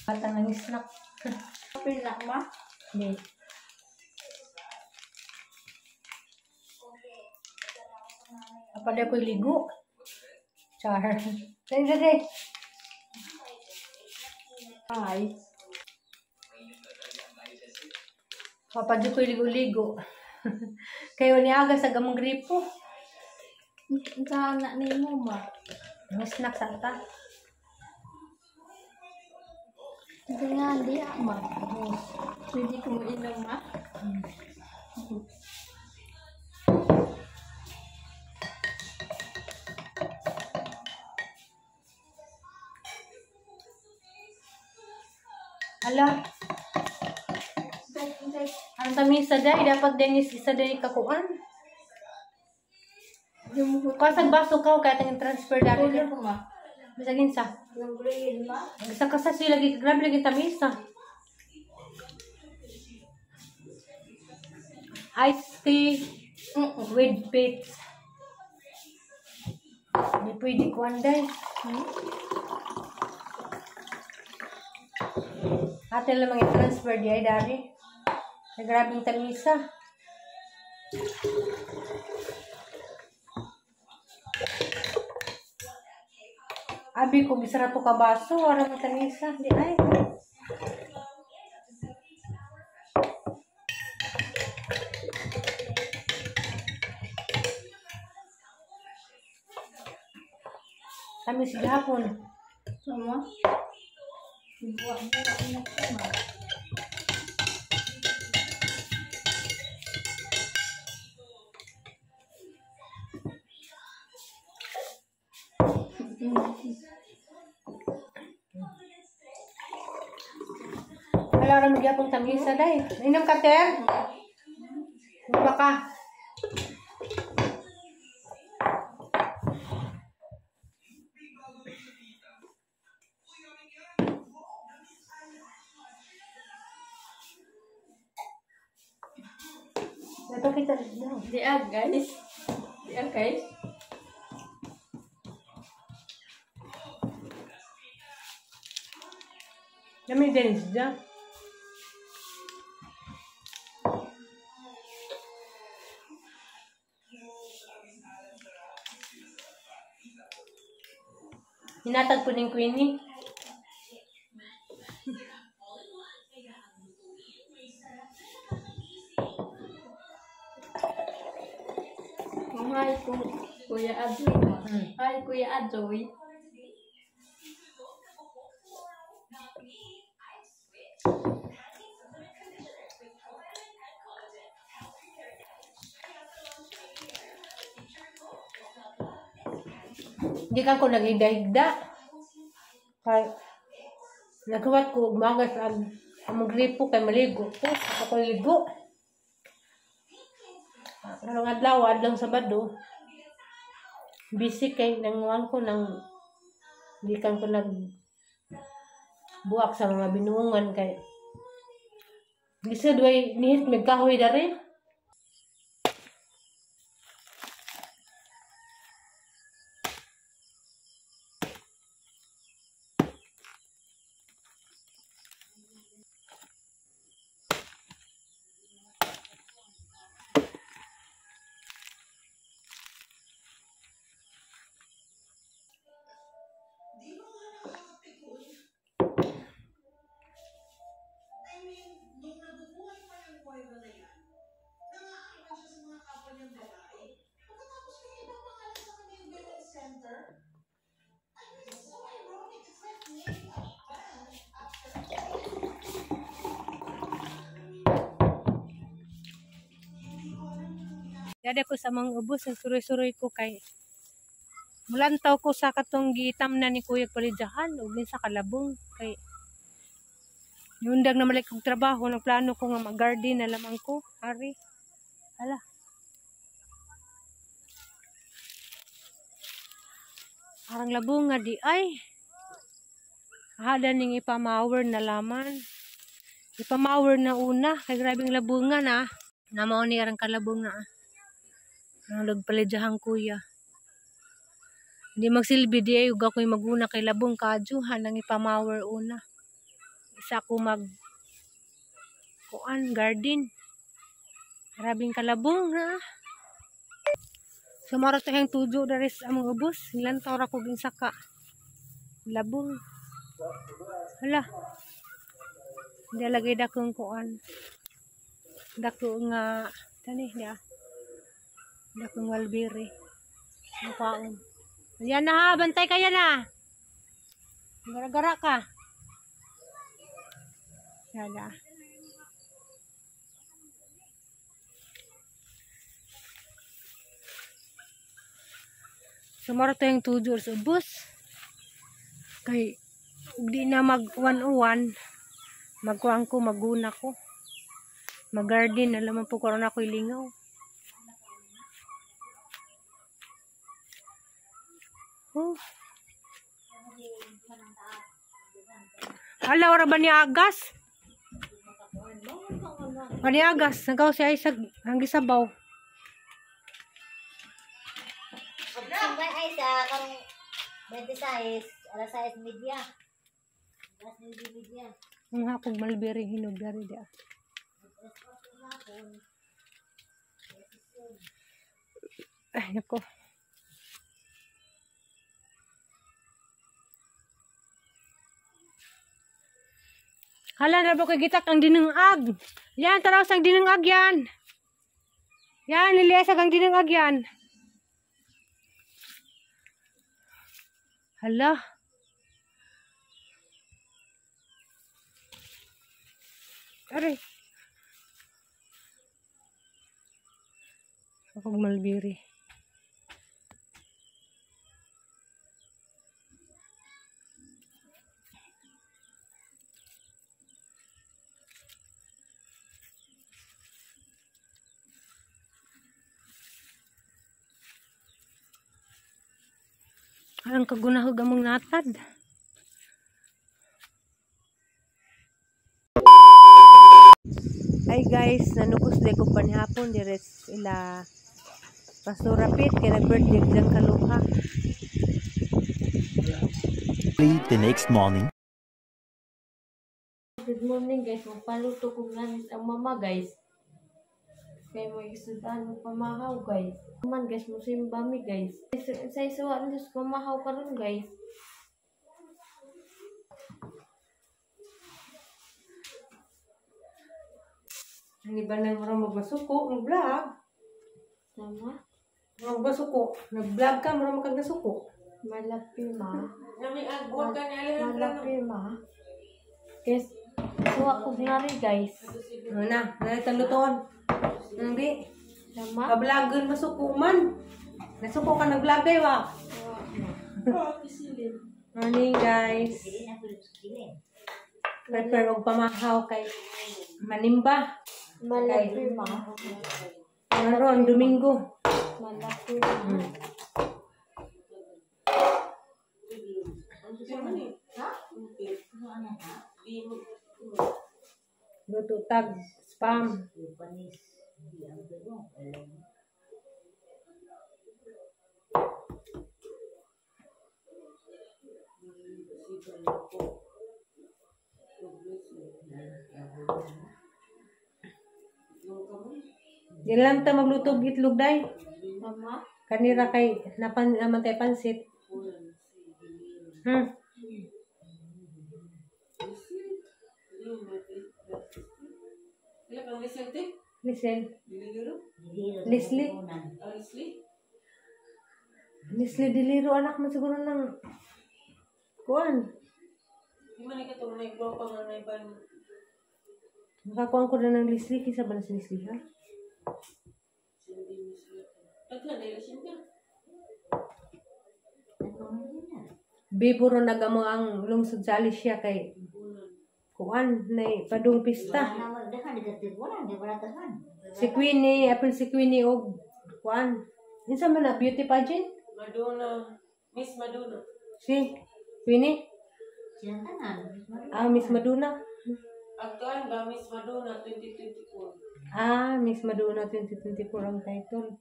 Batang ang snack. Pila ma? Hindi. Apada ko'y ligo. Char. Dali, dali. Ay. Papadyo ko'y ligo-ligo. Kayo ni aga sa gamong gripo. Sana ni mo ma. Ang snack sa ata. Hindi nga di ma. Pwede ko mo inom ma. Ala, ang tamisa day dapat din is isa day kakuan. Kasag baso ka kaya tanging transfer dali Kuya ko ma. Bisag insa. Yung green ma. Sa kasas yung lagi grabe lagi tamisa. Iced tea with peach. Di pwede kuan day. Ate lang mga transfer di ay dari. Ay, grabing tamisa. Abi ko gisara to ka baso, wala mo tamisa. Di ay. Tamis gihapon. Sama. Buwa-buwa na ko ma. Wala ra mo gihapon tamisa day. Inom ka, Ter? Inom ka? Napakita no. Di ah guys. Di ah guys. Nami Dennis dyan. Hinatag po ng Queenie. Hi ko Kuya Adjoy ma. Hi Kuya Adjoy. Hindi ka ko nagigda-higda. Kay naghuwat ko og magas ang among gripo kay maligo ko. Ako ko ligo. Karong adlaw, adlong Sabado. Busy kay nanguan ko nang gikan ko nag buak sa mga binuongan kay lisod way nihit mig kahoy dari. Dada ko sa mga ubos, ang suroy-suroy ko kay mulantaw ko sa katong gitam na ni Kuya Palidyahan ug sa kalabong kay yundag na malik kog trabaho, nagplano ko nga mag-garden na lamang ko, ari. Hala. Arang labong nga di ay. Hada ning ipamawer na laman. Ipamawer na una kay grabing labungan ah. Namao ni arang kalabong na ah. Ang nagpalidyahan kuya. Hindi magsilbi di ay ug ako'y maguna kay labong kadyo hanang ipamawer una. Isa ko mag kuan garden. Grabing kalabong ha. Sumaro to yung tujo dari sa among ubos. Nilantaw ra ko ginsa ka labong. Hala. Hindi lagay dakong kuan. Dako nga tani niya. Dakong walbiri. Ang kwaon. Yan na ha, bantay kaya na. Gara-gara ka. Yan na. Sumaro to yung tujo sa ubos. Kay di na mag 101, magkuang ko, maguna ko. Mag-garden, alam mo po karon ako ilingaw. Oh. Ala, ora ba ni agas? Ba ni agas? Nagaw si Isaac, ang gisabaw. Sabay ay sa karong 26, alas 6:30. Alas 9:30. Ang hakog malberi hinog dari dia. Ay nako. Hala na ba kay gitak ang dinungag. Yan taraw sang dinungag yan. Yan niliyasag ang dinungag yan. Hala. Aray. Ako malbiri. Ang kagunahog among natad. Ay guys, nanugos de ko panihapon dire ila Pastor Pit kay nag-birthday dyan kaluha. The next morning. Good morning guys, magpaluto ko nganis ang mama guys. Kay mo isudan mo pamahaw guys. Man guys, musimba mi guys. Sa isuwa ni Diyos pamahaw karon guys. Ang iba na mura magbasuko, mag-vlog. Tama? Mura magbasuko. Nag-vlog ka, mura makagasuko. Malapi ma. Malapi ma. Guys, suwa ko ngari guys. Ano na, nalitan lutoon. Hindi. Tama? Ka-vlogger masuko man. Nasuko ka nag-vlog kayo ah. Morning guys. Prepare og pamahaw kay manimba. Malapi ma. Karon Domingo. Malapi ma. Luto tag spam. Di lang ta magluto og itlog day. Tama? Kanira kay napan naman tay pansit. Listen. Leslie. Leslie Diliro anak man siguro ng kuan. Nakakuan ko na ng Leslie kaysa ba na si Leslie ha? Bipuro nagamo ang lungsod sa Alicia kay kuan nay padung pista. Si Queenie, apil si Queenie og kuan. Unsa man na beauty pageant? Madonna, Miss Madonna. Si Queenie? Ah, Miss Madonna. Agtuan ba Miss Madonna 2024? Ah, Miss Madonna 2024 ang title.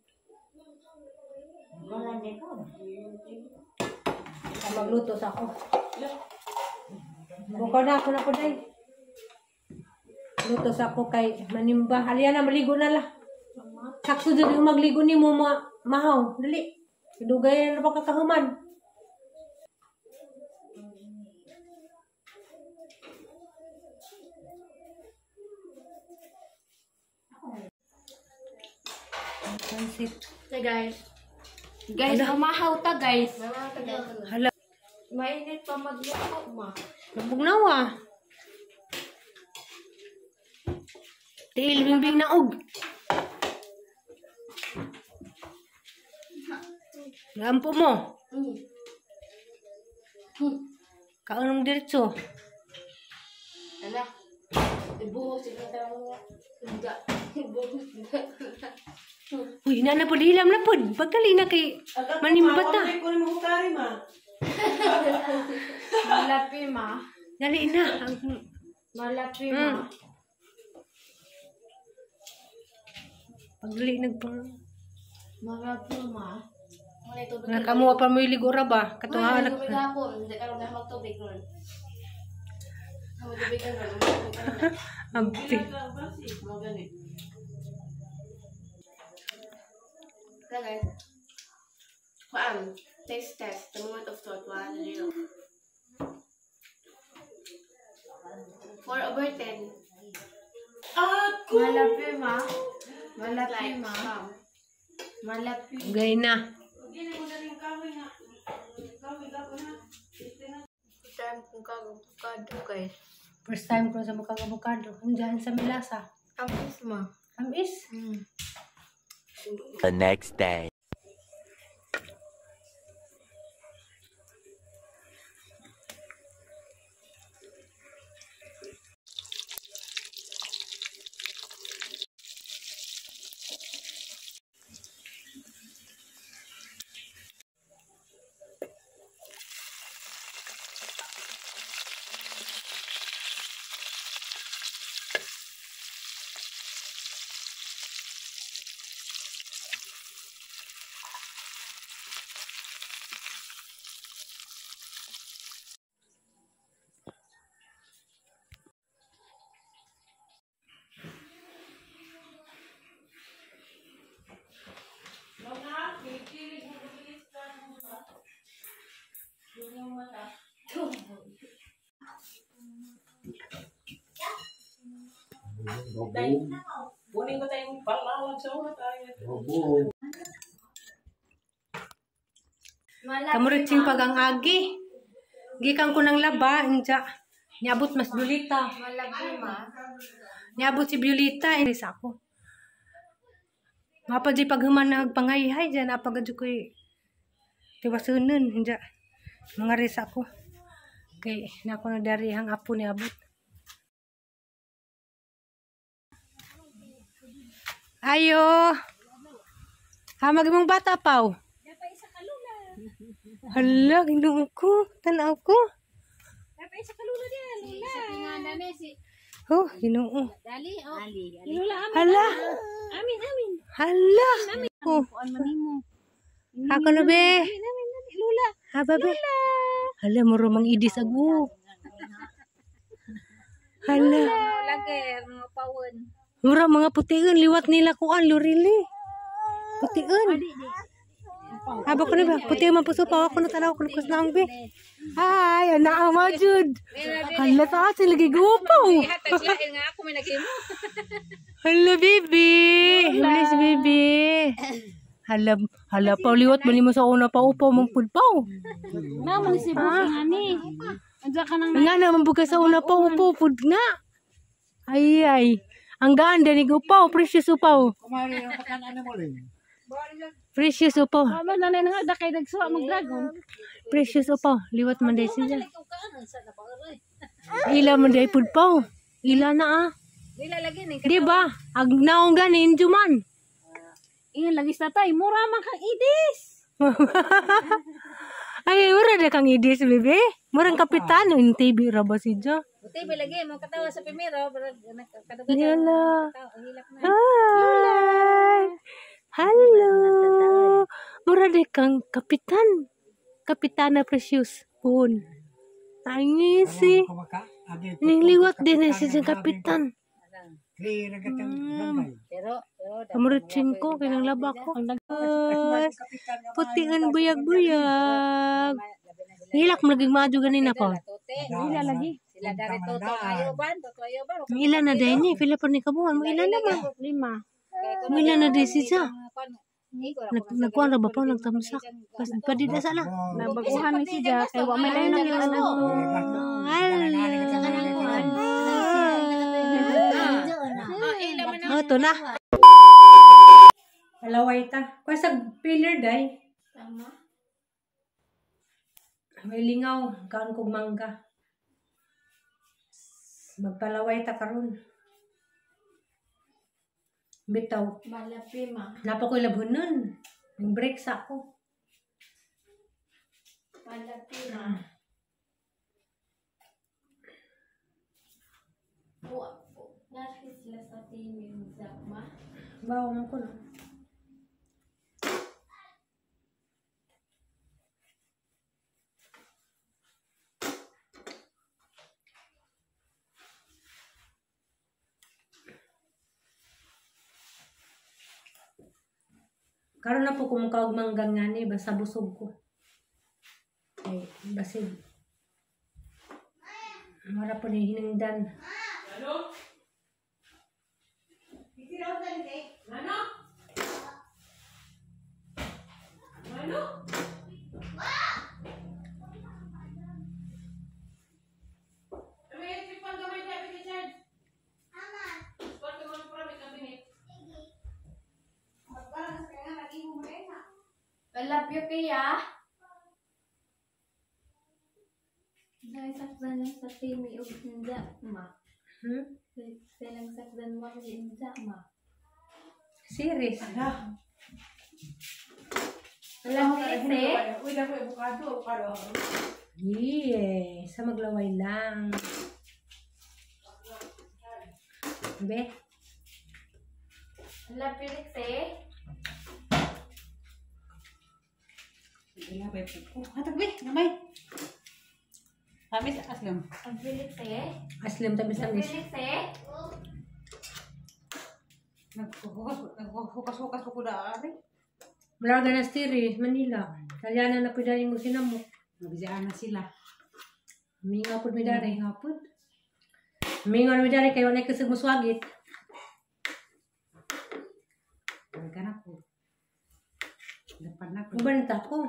Magluto sa ako. Buka na ako na ko day. Luto sa ako kay manimba. Halya na, maligo na la. Sakto dyan yung magligo ni mo, mahaw. Dali. Dugay na pa kakahuman. Pansit. Hey guys. Guys, umahaw ta guys. Hala. Mainit pa magluto ma. Nabugnaw ah. Tiil, bingbing na og. Gampo mo. Kaunong diretso. Ala. Ibuhos sila tayo. Ibuhos. Uy, nana po, hilam na po. Pagkali na kay manimbat na. Malapi ma. Dali na. Malapi ma. Pagdali nagpang. Malapi ma. Nakamuha pa mo yung ligura ba? Katong anak. Abti. Guys. Taste test. The moment of truth. 1, 0. 4/10. Ako! Malapi ma. Malapi ma. Malapi. Gay na. Time kong kagabukado guys. First time ko sa mukha avocado. Andiyan sa milasa. Amis ma. Amis. The next day. Kunin ko tayong palawag sa una tayo. Kamuritsing pag ang agi. Gikan ko ng laba, inja. Niabot mas Violita. Niabot si Violita. Isa ako. Mapa di paghuman na pangayhay dyan. Apagadyo ko'y tiwasunan. Inja. Mga risa ko. Kay na ako na dari hang apo niabot. Ayo. Hamag mong bata paw. Hala, ginoo ko. Tanaw ko. Oh, ginoo. Hala. Amin, amin. Hala. Oh. Ako na be. Lula. Haba be. Hala, muro mang idis ago. Hala. Lager, mga pawon. Mura mga putian liwat nila kuan lurili. Putian. Haba ko na ba? Puti man puso pa ako na tanaw ko kus naong be. Hi, ana ma jud. Hala ta sila gigupaw. Hatag lain nga ako may naghimo. Hala baby. Bless baby. Hala hala pa liwat man nimo sa una pa upaw mong pudpaw. Na man si Buking ani. Andiyan ka nang Nga naman buka sa una pa upaw pud nga. Ay ay. Ang ganda ni upaw, precious upaw. Precious upaw. Mama na na nga kay nagsuwa mag dragon. Precious upaw. Liwat man day siya. Ila man day pudpaw. Ila na ah. Dila lagi ni. Di ba? Ag naong gani injo man. Ingan lagi sa tay, mura man kang idis. Ay, mura na kang idis, bebe. Murang kapitan yung TV ra ba si Jo? Buti ba lagi mo katawa sa primero, kaduga. Yala. Hilak na. Hi. Hello. Mura di kang kapitan. Kapitana Precious. Puon. Ang ngisi. Ning liwat din na siya kapitan. Kamuritsin ko, kay nang laba ko. Puti ang buyag-buyag. Hilak mo laging maadyo ganin ako. Ila lagi. Ila na dahil ni, pila pa ni kabuan. Mo ila naman. 5. Mo ila na dahil siya. Nagkuhan ra ba pa, nagtamsak. Padida sa la. Nabaguhan ni siya kay wa may lain ang ano. Oh, ito na. Palaway ta. Kuha sa pillar, day. Tama. May lingaw. Kaon kog mangga. Magpalaway ta karon. Bitaw. Malapi ma. Napa ko'y labhon nun. Yung break sa ako. Malapi ma. Nari sila sa team yung ma. Bawa man ko no. Karon na po kumukaog manggang nga ni, basta busog ko. Ay, basig. Mara po ni hiningdan. Ano? Ano? Ano? I love you, Kuya. Dahil sakdan lang sa timi ug inja, ma. Hmm? Silang sakdan mo ang inja, ma. Series. Alam mo kasi? Uy, dako avocado, avocado. Yeah, sa maglaway lang. Be, I love you, Lexie. Hatag be, gamay. Tamis aslam. Ang Felix eh. Aslim tamis tamis. Felix eh. Naghukas-hukas ko da ari. Malaga na series, Manila. Talyana na pwede mo sinamok. Nabijaan na sila. Mingaw po mi dari. Ngapod. Mingaw na mi dari kayo na kasig muswagit. Ka na ko. Dapat na ko. Uban ta ko.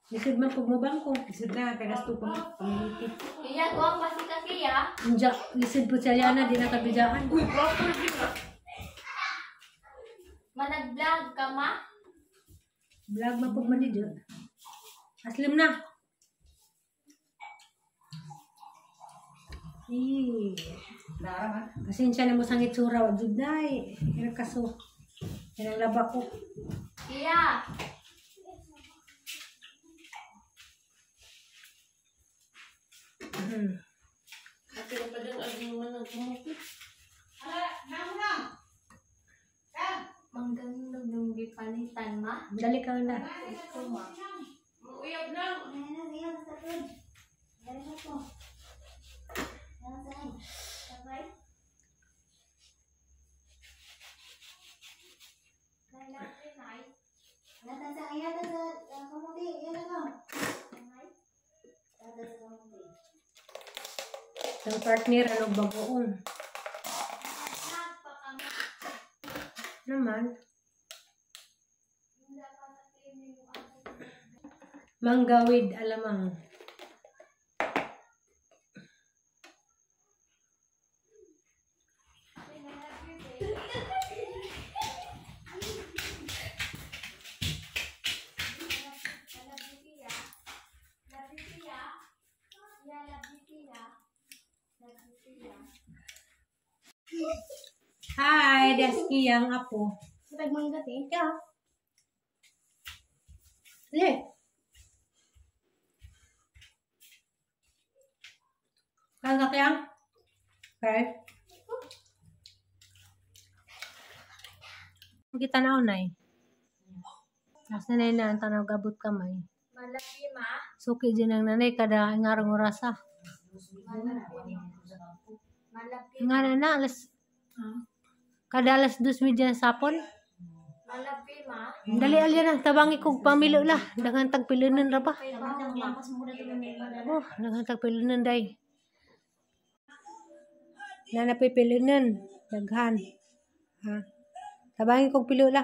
Lisod man pag mabangko. Lisod na kay gasto pang pangiliti. Kuya, guwang kasi ka, Kuya. Inja, lisod po siya yana, di na kabijaan. Uy, proper din ah. Manag-vlog ka, ma? Vlog man pag manidyo. Aslim na. Eh. Pasensya na mo sang itsura. Wag jud na eh. Pero kaso. Yan ang laba ko. Kuya. Mangganog ng gipanitan, ma? Dali ka na. Ikaw, ma. Uyab na. Ang partner, ano bagoong. Naman. Manggawid alamang. Hi, Deski ang apo. Tagmanggat eh. Yeah. Le. Kaya ka kaya? Okay. Kita na unay. As nanay na ang tanaw gabot kamay. Malaki ma. Suki din ang nanay kada ngarong orasa. Malaki. Nga na na alas Kada 2:30 sa hapon. Malapi ma. Dali alya na, tabangi kog pamilo la. Daghan tag pilunan ra ba? Oh, daghan tag pilunan day. Na napipilunan, daghan. Ha. Tabangi kog pilo la.